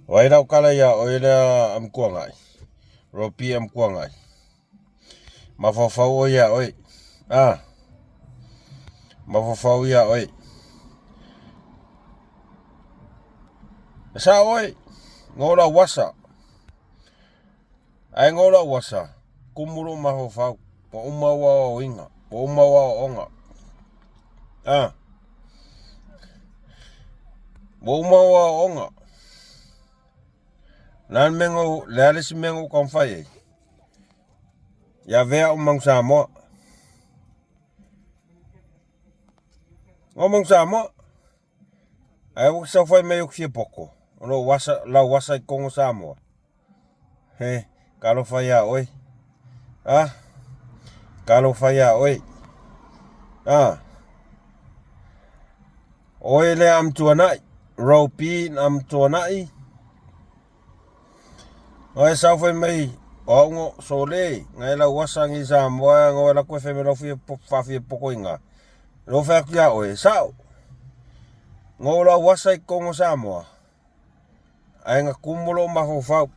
Wai lau kala ia oe lea amtuanai. Ropi amtuanai. Mafaufau oe ia oe. Ah. Mafaufau ia oe. Sa oe. Ngola wasa. Ae ngola wasa. Kumulu mafaufau. Ua uma ua oinga. Ua uma ua onga. Ah. Ua uma ua onga. Le mengo le ale si mengo konfai ai. Ia vea o Manu Samoa. O Manu Samoa. Ae ua saufai mai o fia poko. O lo wasa, lau wasa i Kongo Samoa. He, kalo whai a oe. Ah, kalo whai a oe. Ah. Oe le am tuanai. Ropi am tuanai. Oe saufai mai o au ngo sole ngai lau wasa ngi Samoa ngo la koe fe lo fia fa fia poko inga. Lo fa ku ya oe sao. Ngo la wasa i Kongo Samoa. Ai nga kumulo mafaufau.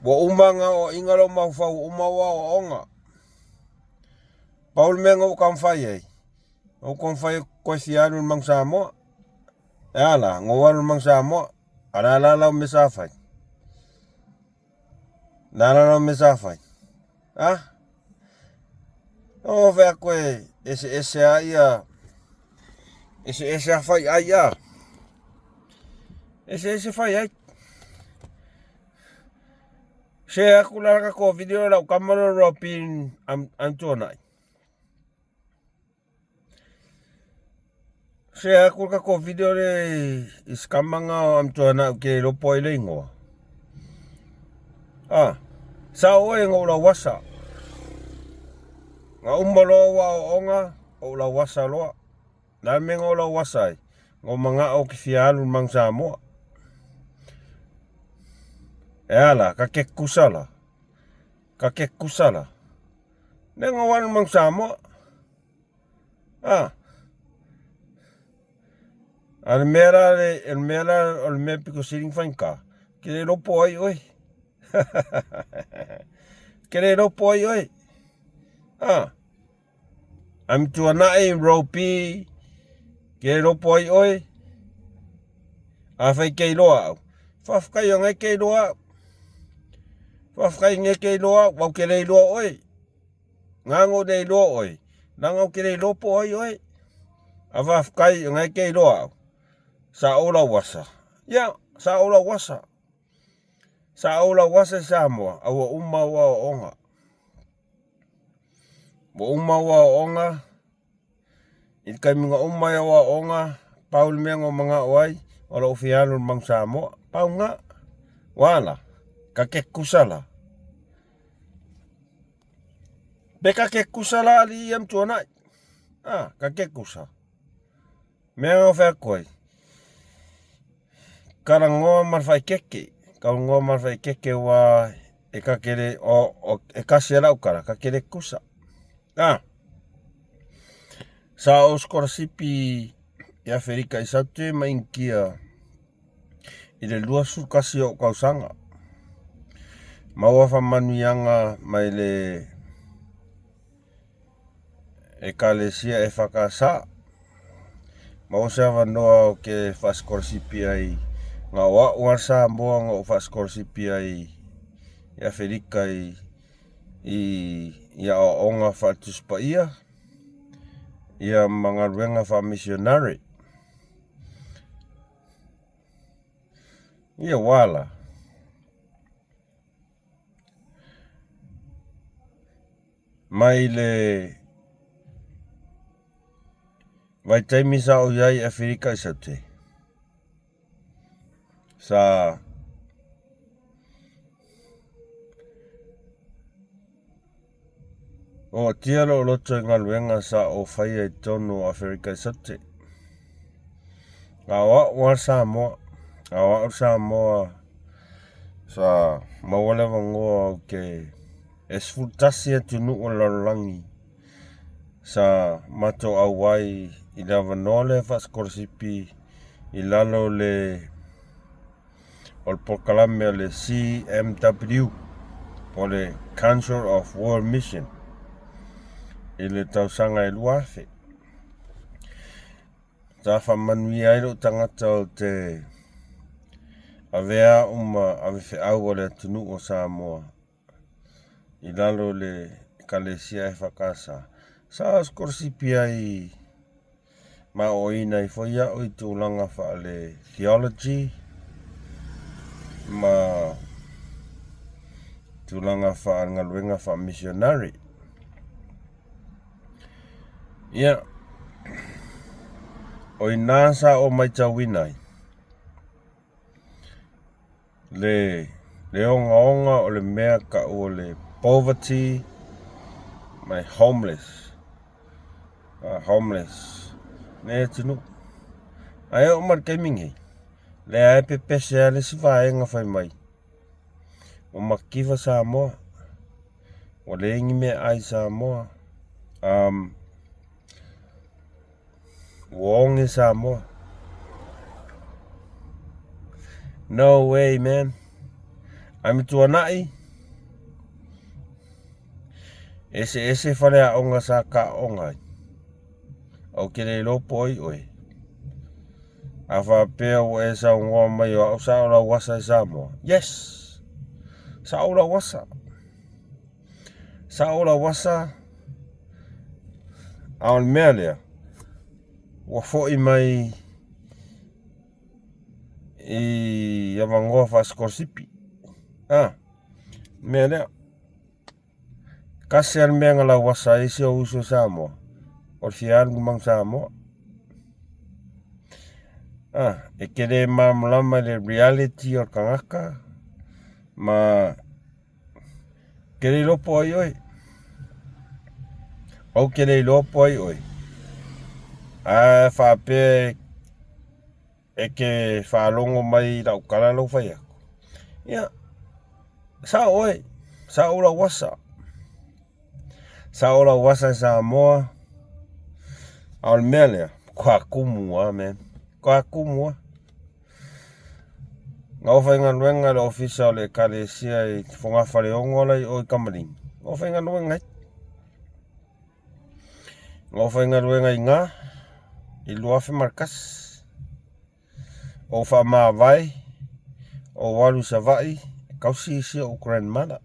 Ua uma nga o inga lo mafaufau uma wa o onga. Paul me ngo kam fai ai. O kom fai koe fia alu mang Samoa. E ala ngo alu mang Samoa. Ala la la me sa fai. La la la me sa fai. Ah. O fea koe ese ese a ia. Ese ese a fai ai ia. Ese ese fai ai. Se aku la ka ko video la kamalo ro pin am am tuanai. Se aku ka ko video le i skamanga am tuanai ke lopo ai le ingoa. Ah. Sa oe ngo la wasa. Nga uma loa wa o onga o la wasa loa. La me ngo la wasa ai. Ngo manga o ki fia alu mang Samoa. E ala, ka ke kusala. Ka ke kusala. Ne ngo alu mang Samoa. Ah. A le mea la le, le mea la o le mea piko siling whainga. Ke le lopo ai oe. Ke le lopo ai oe. Ah. Am tuanai ropi. Ke le lopo ai oe. A whai kei loa au. Whawhakai o ngai kei loa au. Whawhakai ngai kei loa au. Wau ke le loa oe. Ngango nei loa oe. Nanga o ke le lopo ai oe. A whawhakai o ngai kei loa au. Sa ola wasa. Ia, sa ola wasa. Sa ola wasa i Samoa. A ua uma ua o onga. Ua uma ua o onga. I kai minga uma ia ua onga. Paul mea ngo manga o ai. O lo ufi alu mang Samoa. Pau nga. Wala. Ka ke kusala. Pe ka ke kusala ali i am tuanai. Ah, ka ke kusa. Mea ngo whea koe. Karangoa mar whai keke. Karangoa mar whai keke wa e ka kere o, o e kasi ala ukara, ka kere kusa. Ah. Sa o skorasipi i Aferika i saute ma inkia i le 21 o kausanga. Maua whamanuianga mai le ekalesia e whakasa. Maua se awanoa o ke whaskorasipi ai ngā o au a Samoa ngā o whaskorasipi ai i Aferika i i i a onga whatuspaia ia ma ngaluenga wha missionary. Ia wala. Mai le vaitaimi sa o iai Aferika i Saute. Sa o tia lo loto i ngaluenga sa o whaia i tonu o Aferika i Saute. Ngā o au a Samoa, ngā o au Samoa sa maua le vangoa o ke e 11 atu o lalolagi sa matou auai i le avanoa lea faasikolasipi i lalo le O le polokalame a le CMW po o le Council of World Mission i le tausaga e 2000. Sa faamanuia ai lou tagata ou te avea au ma ave feau a le atunuu o Samoa i lalo o le Ekalesia EFKS. Sa sikolasipi ai ma aoaoina ai foi au i tulaga faale theology ma tulaga faale-galuega faa-missionary. Ia, o i ina sa ou matauina ai le le ogaoga o le mea tau o le poverty ma le homeless, homeless lenei atunuu. Ae oo mai le taimi nei, lea e pepese lava le isi vaega fai mai, ua mativa Samoa, ua leai ni meaai i Samoa, ua oge Samoa. No way, man. Ae matuanai, eseese faleaoga sa kaaoga ai. Ou te le iloa po o ai oe. A faapea ua e saunoa mai o au sa o Lauasa i Samoa. Yes! Sa o Lauasa. Sa o Lauasa. A o le mea lea, ua foi mai i avanoa faasikolasipi. A, mea lea. Tasi lava le mea na lauasa ai si ou uso i Samoa, o le fia alu i Manu Samoa. A, e te le malamalama i le reality o le tagata ma te le iloa po o ai oe. Ou te le iloa po o ai oe. A faapea e te faalogo mai i lau tala lau fai atu, ia, sao oe, sao lau asa. Sao lau asa i Samoa. A o le mea lea, matua tumu lava, man. Matua tumu lava. Na ou faigaluega i le ofisa o le Ekalesia i Fogafaleono la i o i Kamalini. Na ou faigaluega ai. Na ou faigaluega i ina i 2001. Ou faamavae, ou alu i Savaii e tausi si ou grandmother.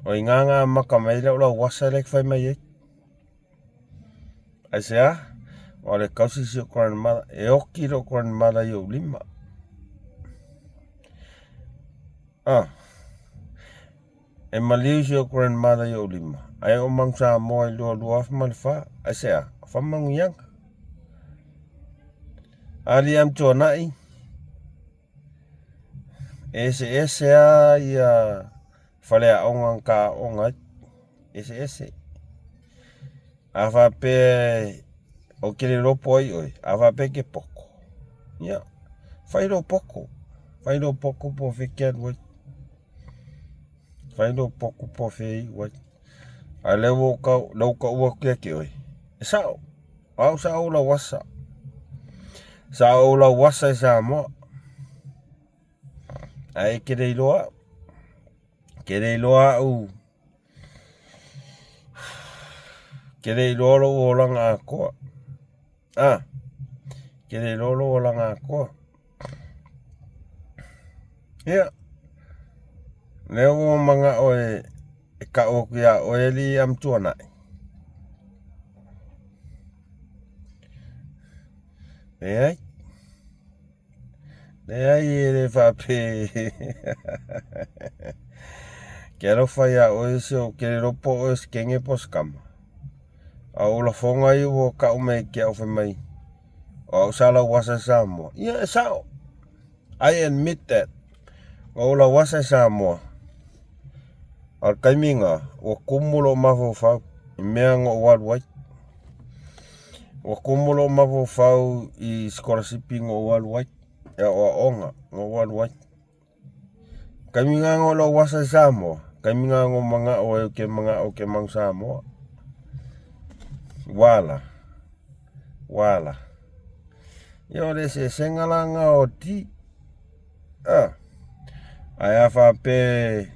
O i ina na amata mai ai lau lauasa lea e fai mai ai. Aisea? O le tausi si ou grandmother. E oti lou grandmother i ou lima. Ah. E maliu si ou grandmother i ou lima, ae oo mau Samoa i 2004, aisea? O faamanuiaga. Alii Amituanai, e eseese lava ia faleaoga na ta aoga ai, eseese. A faapea ou te le iloa po o ai oe, a faapea e te poto, ia, fai lou poto, fai lou poto po o fea e te alu ai. Fai lou poto po o fea e iu ai. A o lea ua ou tau, lea ua taua atu ia te oe, e sao, o au sa ou lauasa. Sa ou lauasa i Samoa. Ae e te le iloa au. Ke le iloa au. Ke le iloa lou olaga atoa. Ah, ke le iloa lou olaga atoa. Ia, lea ua manao e, e kau atu iā oe alii Amituanai. Leai. Leai e le faapea. Ke alofa iā oe se o ke le iloa po o oe o se kene po o se kama. A o lafoga ia ua kau mai ke au fai mai, o au sa lauasa i Samoa. Ia e sao. I admit that. Na ou lauasa i Samoa. A o le taimi lena, ua tumu lou mafaufau i mea na ou alu ai. Ua tumu lou mafaufau i sikolasipi na ou alu ai, e aoaoga na ou alu ai. Taimi lena na ou lauasa i Samoa, taimi lena na ou manao ai ou te manao ou te mau Samoa. Ua ala, ua ala. Ia o le eseesega la lena o ti. A. Ae a faapea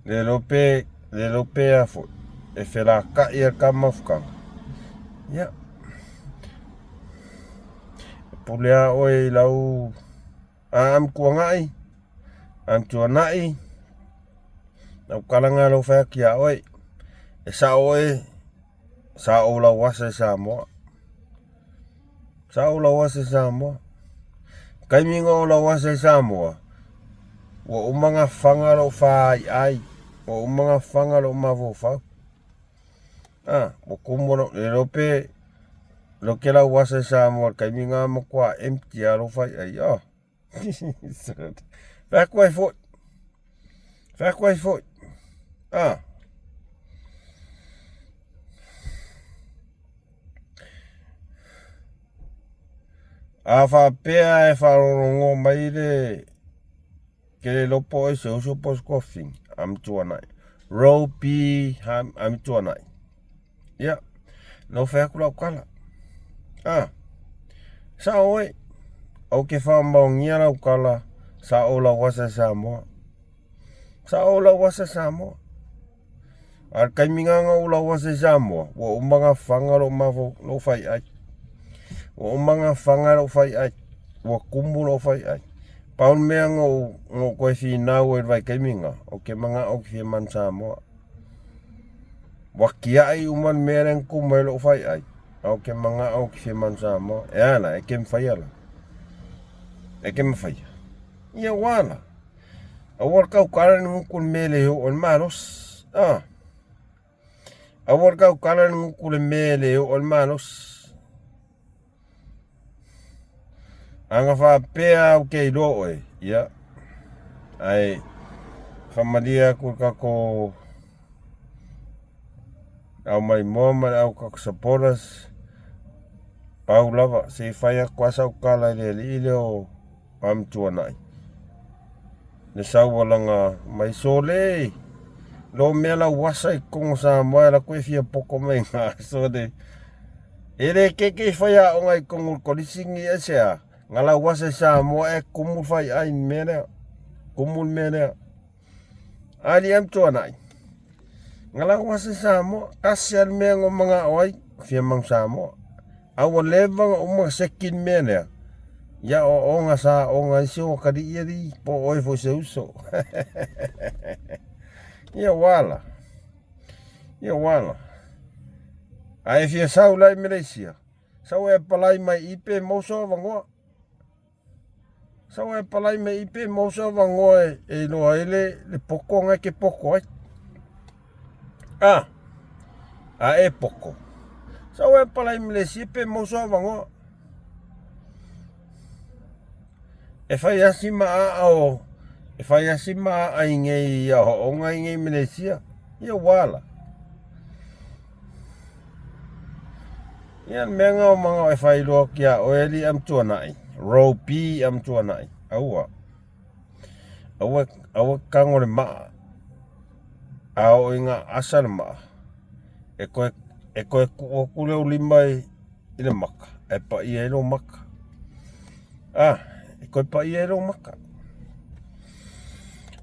le iloa pe, le iloa pe a foi, e felaka'i a le ta mafutaga, ia, e pule lava oe i lau Amituanai, Amituanai, lau tala lena lea ua fai atu ia oe, e sao oe, sa ou lauasa i Samoa. Sa ou lauasa i Samoa. Taimi na ou lauasa i Samoa, ua uma ona faga lou faiai, ua uma ona faga lou mafaufau. A, ua tumu lou, le iloa pe iloa ke lauasa i Samoa i le taimi na matua empty lava lou faiai. Oh. Fai atu ai foi. Fai atu ai foi. A. A faapea e faalogologo mai le ke le iloa po o se uso po o se tuafafine, Amituanai. Row B Amituanai. Ia, na ou fai atu lau tala. A, sao oe, ou te faamaonia lau tala, sa ou lauasa i Samoa. Sa ou lauasa i Samoa. A o le taimi lena na ou lauasa i Samoa, ua uma ona faga lou mafaufau, lou faiai. Ua uma ona faga lou faiai. Ua tumu lou faiai. Pau le mea na ou, na ou toe finau ai i le vaitaimi lena, ou te manao ou te fia manu Samoa. Ua tiai uma le mea lea na tumu ai lou faiai, ae ou te manao ou te fia manu Samoa. E a la, e te mafaia la. E te mafaia. Ia ua la. Aua le tautala le gutu le mea e le oo i le malosi. Ah. Aua le tautala le gutu le mea e le oo i le malosi. Ana faapea ou te iloa oe, ia, ae faamalie atu i le tatou au maimoa ma le au tatou supporters, pau lava, se i fai atu lava sau tala i le alii lea o Amituanai, le sau alaga mai sole, lo mea lauasa i totonu o Samoa e alu atu e fia poto mai ina sole. E le keke i faiaoga i totonu o le kolisi ni aisea, na lauasa i Samoa e tumu le faiai i le mea lea, tumu le mea lea. Alii Amituanai, na lauasa i Samoa, tasi lava le mea na ou manao ai, fia manu Samoa. A ua leva ona uma ona seki le mea lea, ia aoaoga sa aoga ai si ou atalii alii, po o oe foi se uso. Ia ua ala, ia ua ala. A e fia sau la i Malaysia, sau e apply mai i pe maua sou avanoa. Sau e apply mai i pe maua sou avanoa e iloa ai le poto na e te poto ai. A, a e poto. Sau e apply i Malaysia pe maua sou avanoa. E fai lava si maaa o e fai lava si maaa i nei aoaoga i nei Malaysia. Ia ua ala. Ia le mea lena o manao e faailoa atu ia oe alii Amituanai, Row B Amituanai, aua. Aua, aua tago le maa. A oo ina asa le maa, e toe, e toe tuu atu lou lima i, i le maka, ae paia ai lou maka. A, e toe paia ai lou maka.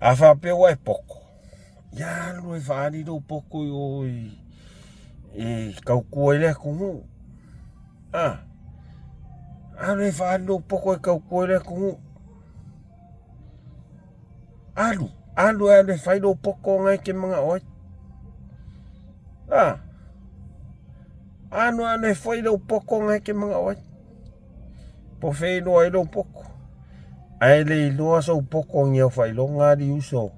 A faapea ua e poto, ia alu e faaali lou poto i o i, e tautua ai le atunuu. A, alu e faaali lou poto e tautua ai le atunuu. Alu, alu alu e fai lou poto na e te manao ai. A, alu alu e fai lou poto na e te manao ai. Po o fea e iloa ai lou poto. Ae le iloa sou poto ni au faailoga alii uso.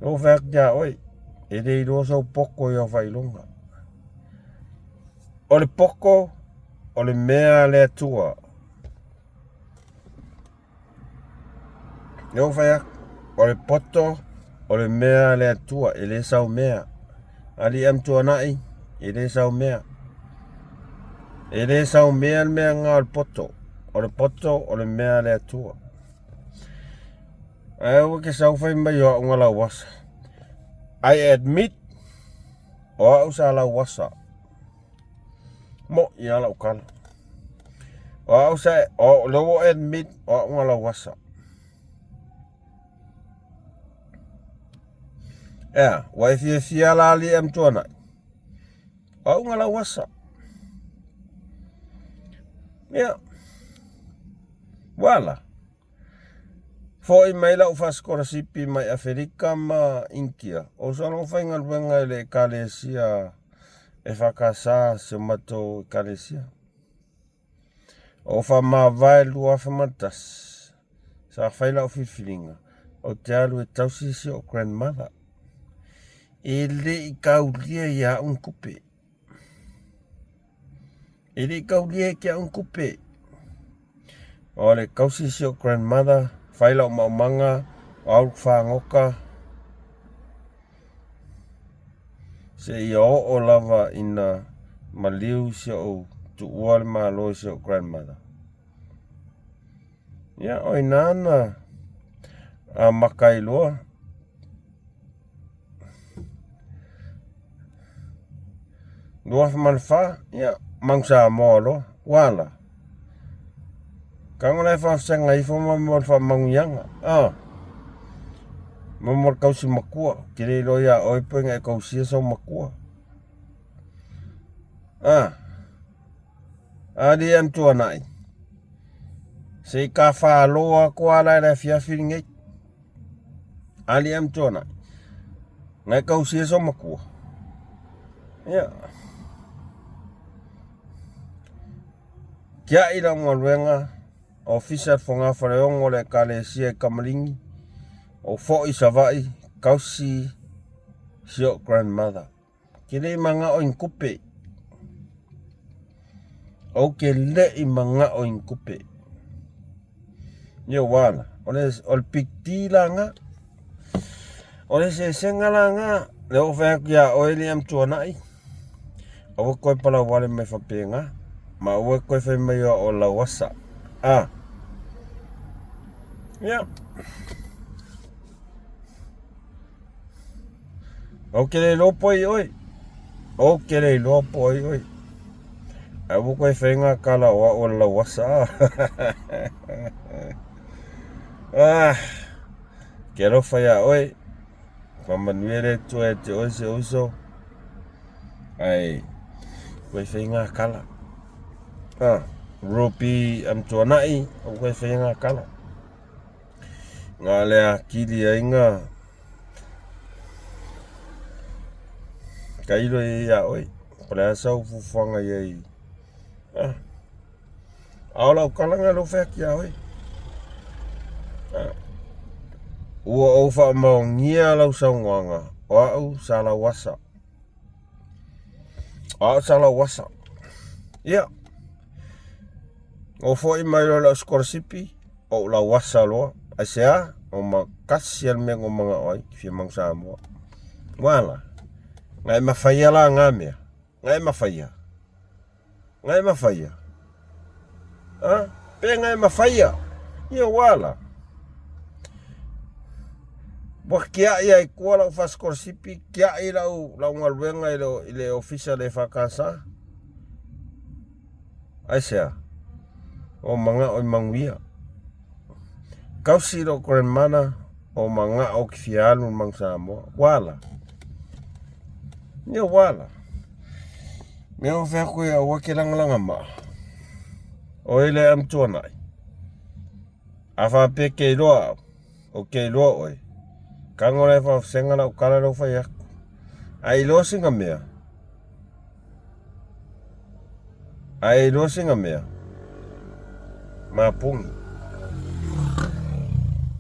Ua fai atu ia oe, e le iloa sou poto i au faailoga. O le poto, o le mea a le Atua. Lea ua fai atu, o le poto, o le mea a le Atua, e le sau mea. Alii Amituanai, e le sau mea. E le sau mea le mea lena o le poto. O le poto, o le mea a le Atua. Ae aua ke sau fai mai o au na lauasa. I admit, o au sa lauasa. Mo'i lava lau tala. O au sa, o lea ua admit o au na lauasa. Ea, ua e fiafia la alii Amtuanai. O au na lauasa. Ia, ua ala. Fo'i mai la'u faasikolasipi mai Afelika ma Initia, ou sologa faigaluega i le Ekalesia EFKS si o matou Ekalesia. Ou faamavae 2001, sa fai la'u filifiliga ou te alu e tausi si o'u grandmother. E le i kaulia ia a'u ni tupe. E le i kaulia e ke au ni tupe. O le tausi si o'u grandmother, fai la'u maumaga, o au fagota, seia oo lava ina maliu si o'u tuua le Malo i si o'u grandmother. Ia, o ina na amata ai loa. 2004, ia, Manu Samoa loa, ua ala. Tago la e faafesaga ifo ma mea o le faamanuiaga, a. Ma mea o le tausi matua, ou te le iloa ia oe pe na e tausia sou matua. A. Alii Amtuanai, se i ta falo atu lava la i le afiafi lenei. Alii Amtuanai, na e tausia sou matua. Ia. Tiai lau galuega, ofisa le fogafaleogo o le Ekalesia i Kamaligi, ou foi i Savaii, tausi si o'u grandmother. Ou te le i mana'o i ni tupe. Ou te le i mana'o i ni tupe. Ia ua ala, o le, o le big D la na. O le eseesega la na, lea ua ou fai atu ia oe le Amtuanai, aua e toe palauale mai faapena, ma aua e toe fai mai o au o Lauasa. A. Ia. Ou te le iloa po ai oe. Ou te le iloa po ai oe. Ae ua koe fai ngā kala o au o le lauasa. Ah, ke alofa iā oe. Whamanuia le Atua e te oe se uso. Ae, koe fai ngā kala. Ah, Ruby Amtuanai, au koe fai ngā kala. Ngā le akili ai ngā Tailo i ia oe. Po le a sau fuafuaga i ai. Ah. A o lau tala lea ua fai atu ia oe. Ah. Ua ou faamaonia lau saunoaga, o au sa lauasa. O au sa lauasa. Ia. Ou foi mai loa i lau sikolasipi, ou lauasa loa. Aisea? O ma tasi lava le mea na ou manao ai, fia mau Samoa. Ua ala? Na e mafaia la na mea? Na e mafaia? Na e mafaia? Ha? Pe na e mafaia? Ia ua ala? Ua tiai ai tua lau faasikolasipi, tiai lau, lau galuega i le, i le ofisa le EFKS. Aisea? O manao i manuia. Tausi lou grandmother o manao ki fia alu i Manu Samoa. Ua ala? Ia ua ala. Mea o fea koe aua ke lagalaga maa. Oe le Amtuanai. A faapea ke iloa au, o ke iloa oe. Tago la e faafesega lau tala lea ua fai atu. A e iloa sina mea, A e iloa sina mea, mapuni.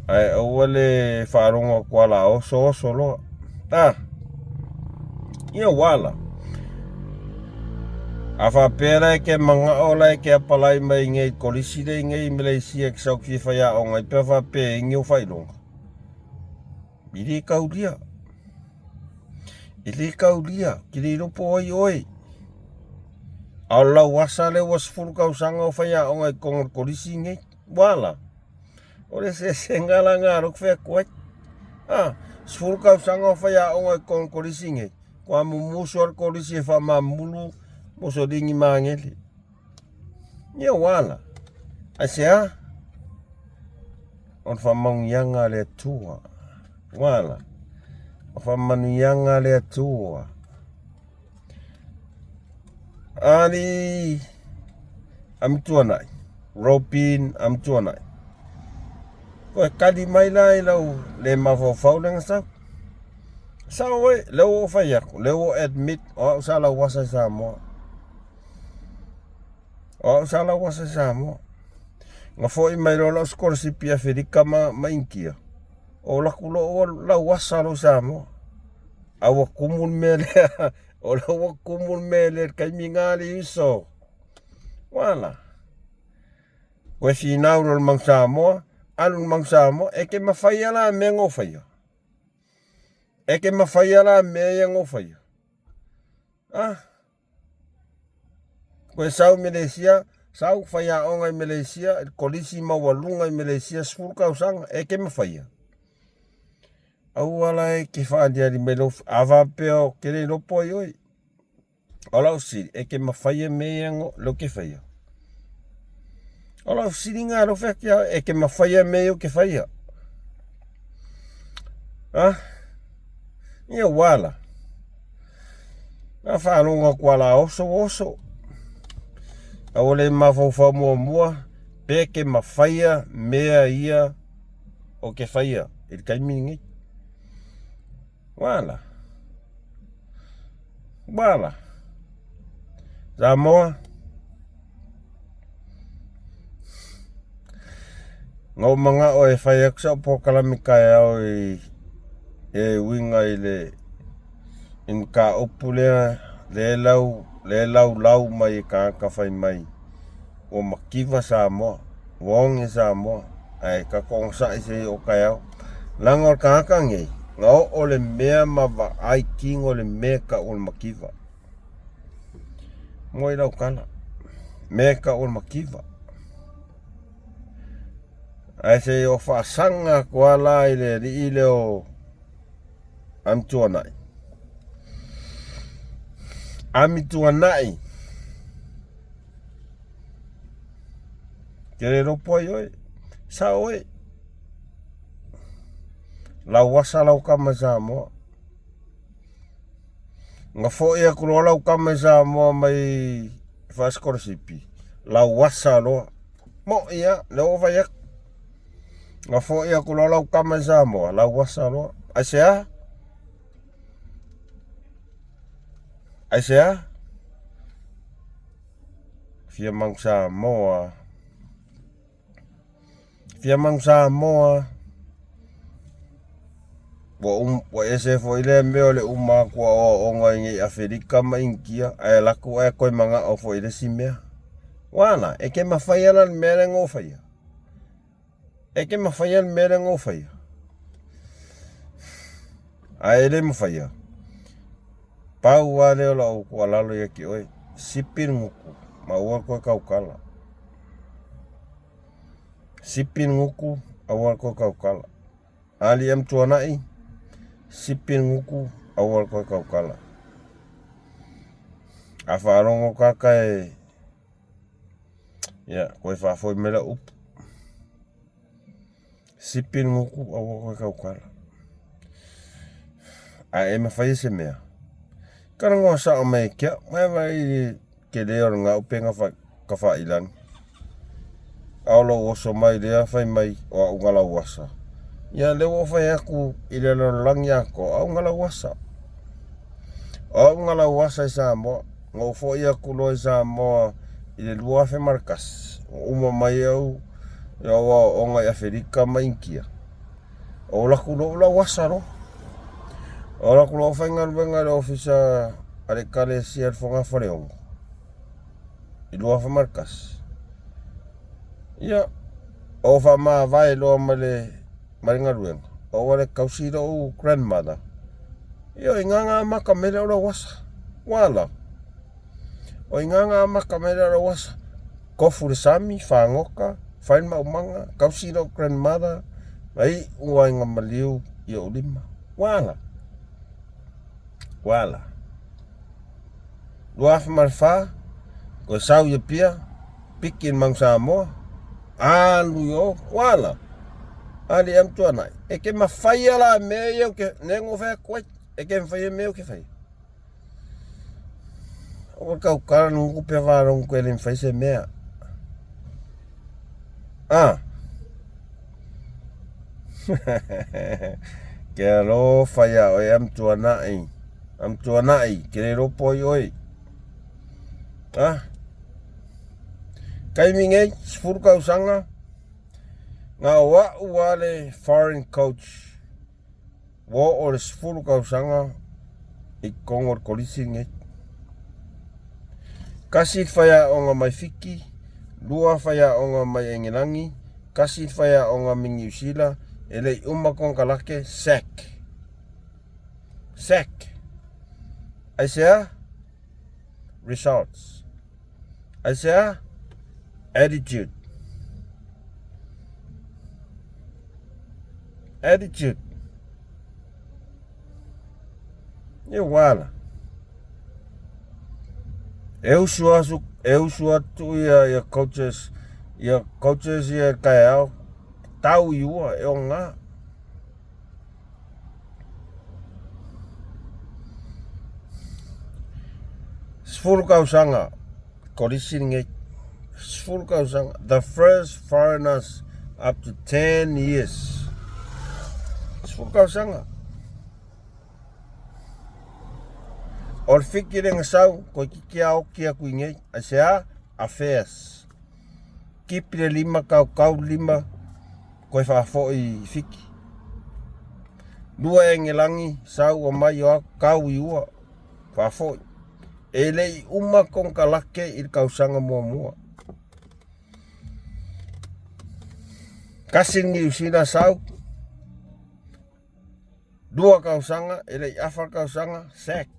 Ae aua le faalogo atu ala osooso loa. A! Ia ua ala. A faapea la e ke manao la e ke apalai mai nei kolisi lea i nei i Malaysia e ke sau ki fia faiaoga ai pe a faapea e ingi ou faailoga. E le kaulia. E le kaulia. Ke le iloa po o ai oe. A o lau asa lea ua 10 tausaga o faiaoga i totonu o le kolisi nei. Ua ala. O le eseesega la lena lea ou te fai atu ai. A, 10 tausaga o faiaoga i totonu o le kolisi nei. Ua mumusu lava le kolisi e faamamulu Mussolini magele. Ia ua ala. Aisea? O le faamanuiaga a le Atua. Ua O faamanuiaga a le Atua. Ali Amituanai, Robin Amituanai. Koe kali mai la i lau le mafaufau lea na sau. Sao oe, lea ua ou fai atu, lea ua admit o au sa lauasa i Samoa. O au sa lauasa i Samoa. Na foi mai loa lau sikolasipi i Afelika ma Initia, o laku loa ua lauasa loa i Samoa. A ua tumu le mea lea, o la ua tumu le mea lea i le taimi lena alii uso. Ua Koe finau loa i le Manu Samoa, alu i le Manu Samoa, e te mafaia la mea na ou faia. E te mafaia la mea ia na ou faia. Ah, Koe sau i Melesia, sau faiaoga i Melesia, i le kolisi maualuga i Melesia, 10 tausaga, e te mafaia. Aua la e te faaliali mai lou, a faapea ou te le iloa po o ai oe. O lau fesili, e te mafaia mea ia lea ou te faia? O lau fesiliga lea ou fai atu ia oe, e te mafaia mea ia ou te faia? A? Ia ua ala. Na faalogo atu a la oso oso. Aua le mafaufau muamua pe te mafaia mea ia o te faia i le taimi lenei. Ua ala. Ua ala. Samoa. Na ou manao e fai atu sau polokalame taeao i e uiga i le i mataupu lea lea lau lea e laulau mai e tagata fai mai ua mativa Samoa, ua oge Samoa, ae tatou onosai se i oo taeao. Leaga o le tagata nei, na oo le mea ma vaai tino le mea e tau o le mativa. Moe lau tala, mea e tau o le mativa. Ae se i o faasaga atu lava la i le alii lea o Amituanai. Amituanai. Te le iloa po ai oe. Sao oe. Lau asa lau tama i Samoa. Na foi atu loa lau tama i Samoa mai faasikolasipi, lau asa loa. Moʻi lava, lea ua fai atu. Na foi atu loa lau tama i Samoa, lau asa loa. Aisea? Aisea? Fia mau Samoa. Fia mau Samoa. Ua, um, ua ese foi lea mea o le uma atu o aoaoga i nei Afelika ma Initia, ae alu atu ae toe manao foi i le isi mea. Ua ala, e te mafaia la le mea lea na ou faia. E te mafaia le mea lea na ou faia. Ae e le mafaia. Pau lava lea o lau tuualalo ia te oe, sipi le gutu ma aua le toe tautala. Sipi le gutu, aua le toe tautala. Ali M Tuanai, sipi le gutu, aua le toe tautala. A faalogo kaka e, ia, koe faafoi mai lau upu. Sipi le gutu, aua le toe tautala. Ae e mafaia se mea. Talanoa sao mai e ke au, mai vaai i le tele o lena upega tafailagi. A o lou oso mai lea fai mai o au na lauasa. Ia lea ua ou fai atu i le lalolagi atoa, o au na lauasa. O au na lauasa i Samoa. Na ou foi atu loa i Samoa i le 2001. Ua uma mai au i au aoaoga i Afelika ma Initia. O laku loa lauasa loa. O laku loa faigaluega i le ofisa a le Ekalesia i le Fogafaleono i 2001. Ia, o faamavae loa ma le ma le galuega, o ua le tausi lou grandmother. Ia, o i ina na amata mai ai lau lauasa. Ua ala. O i ina na amata mai ai lau lauasa. Tofu le sami, fagota, fai le maumaga, tausi lou grandmother, na iu lava ina maliu i ou lima. Ua ala. Ua ala. 2004, toe sau i Apia, piki i le Manu Samoa, Alu i o, ua ala. Ali am tuanai. E ke mawhaia la mea ia o ke nengo whea koe. E ke mawhaia mea o ke whaia. O kau kala nungu pe wārongu koe le mwhai se mea. Ah. Ke alofa ia oe am tuanai. Am tuanai, ke le ropo i oe. Ah. Kaimi nei, 10 tausaga, na o a'u a le foreign coach ua oo le 10 tausaga i totonu o le kolisi lenei. Tasi le faiaoga mai Fiti, lua faiaoga mai Engelagi, tasi le faiaoga mai Niu Sila, e le i uma konekarate, sack. Sack. Aisea? Results. Aisea? Attitude. Attitude. E wala. E usu asu, e usu atu ia ia coaches, ia coaches ia taeao, tau i ua e o ngā. 10 tausaga kolisi lenei. 10 tausaga. The first foreigners up to 10 years. 10 tausaga. O le Fiti le gasau, toeitiiti a oti atu i nei. Aisea? Affairs. Kipi le lima, kaukau le lima, koe faafoi i Fiti. Lua Engelagi, sau omai o atu, kau i ua, faafoi. E le i uma konekarate i le tausaga muamua. Tasi le Niu Sila sau, lua tausaga, e le i afa le tausaga, sack.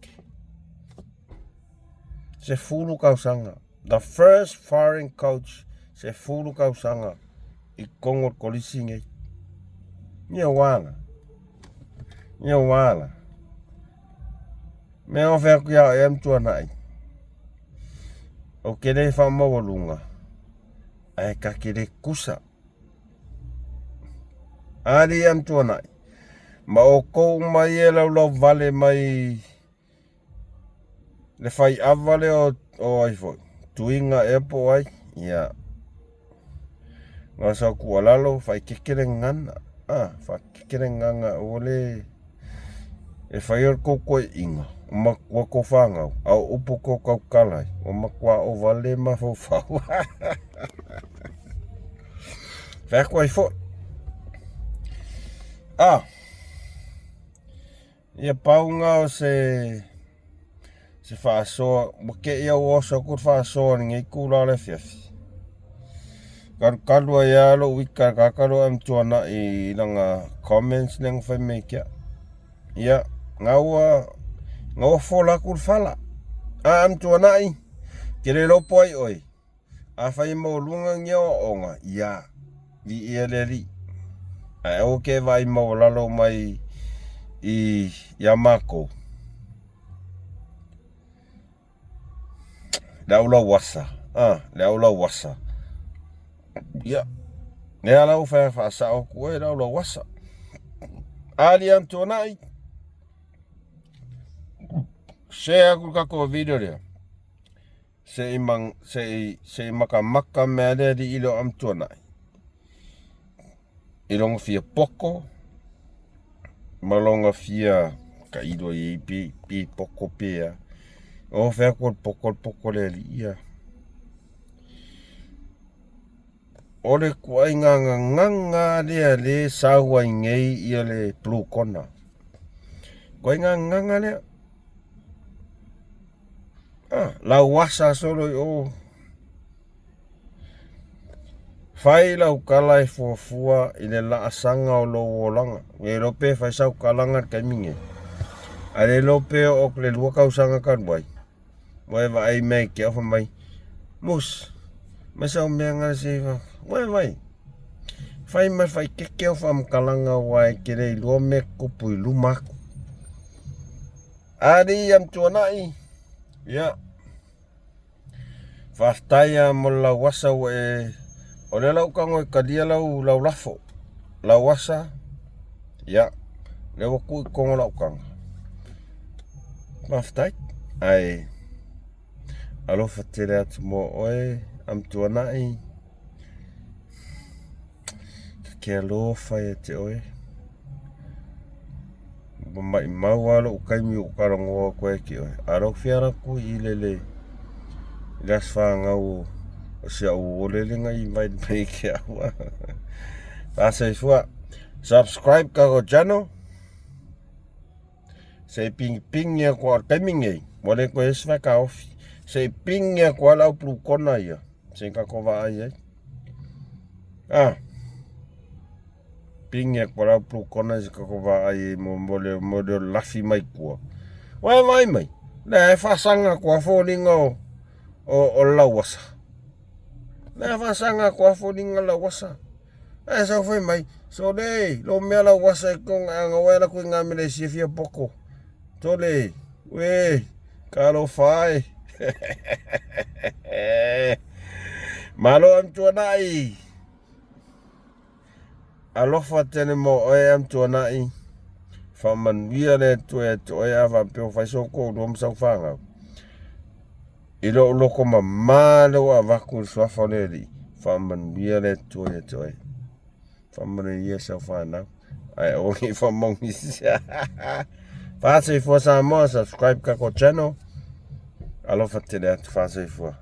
10 tausaga. The first foreign coach 10 tausaga i totonu o le kolisi nei. Ia ua ala. Ia ua ala. Mea o fai atu ia oe ma tuanai. Ou te le faamaualuga, ae ta te le tusa. Ali ia ma tuanai. Ma outou uma ia e laulau vale mai le fai ava lea o, o ai foi, Tuiga ea po o ai, ia. Na o sau tuualalo, faaeteete le gagana, a, faaeteete le gagana aua le e faia le tou toeaiina, ua matua tou fanau, a o upu tou tautala ai, ua matua ova le mafaufau. Fai atu ai foi. A, Ia pau lena o se se faasoa, ua te i au oso atu le faasoa i lenei itula o le afiafi. Kalukalu ai lava lou ita i le tagata lea o Amtuanai i lana comments lea na fai mai ia te au. Ia, na ua, na ua fola atu le fala. A Amtuanai, ke le iloa po o ai oe. Afai e maualuga ni aoaoga, ia, viia le Alii. Ae aua ke vaai maualalo mai i iā makou. Le au lauasa, a, le au lauasa. Ia, lea la ua fai faasao atu oe le au lauasa. Ali Amtuanai, share atu le tatou video lea. Se i se i se i makamaka mea le alii le o Amtuanai i lona fia poto ma lona fia tailo i ai pe pe poto pe a. O fai atu o le poto o le poto a le alii ia. O le ituaiga gagana lea lea e sau ai nei ia le blue corner. Ituaiga gagana lea. Ah, lau asa solo i o. Fai lau tala e fuafua i le laasaga o lou olaga. Le iloa pe fai sau talaga i le taimi nei. Ae le iloa pe oo atu i le 2 tausaga talu ai, ua e vaai mai ia te au fai mai, Mus, mai sau mea na se i Ua e vaai, fai ma le faaeteete au faamatalaga aua e te le iloa mea e tutupu i luma atu. Alii Amtuanai, ia, faafetai lava mo le lauasa ua e O lea la ua ou tago e talia lau lau lafo, lau asa, ia, lea ua tuu i totonu o lau taga. Faafetai, ae alofa tele atu mo oe, Amituanai, ta te alofa ia te oe. Ua maumau lava lou taimi ua ou talanoa atu ai ia te oe, a o lea ou te fia alu atu i i le aso fanau o si au uo lele na invite mai ia te au. Faasoifua. Subscribe tatou channel. Se i pigipigi atu lava o le taimi lenei, ua le toe i ai se faitaofi. Se i pigi atu lava le au blue corner ia, se i tatou vaai ai. Ah. Pigi atu lava le au blue corner se i tatou vaai ai mo le mo le lafi mai tua. Ua e vaai mai, lea e faasaga atu lava foliga o o le lauasa. Lea e faasaga atu lava foliga o le lauasa. Ae sau fai mai, sole, lo mea lauasa e tonga anga ua alu atu i Gamelesia fia poto. Sole, uē, talofa e. Malo Amituanai. Alofa tele mo oe Amituanai. Faamanuia le Atua ia te oe a faapea ua fai sou toalua ma sau fanau. I lou loto mama lea ua avatu i le suafa o le Alii, faamanuia le Atua ia te oe. Faamanuia sau fanau. Ae aua ne i faamaugisia. Faasoifua Samoa, subscribe tatou channel. Alofa tele atu, faasoifua.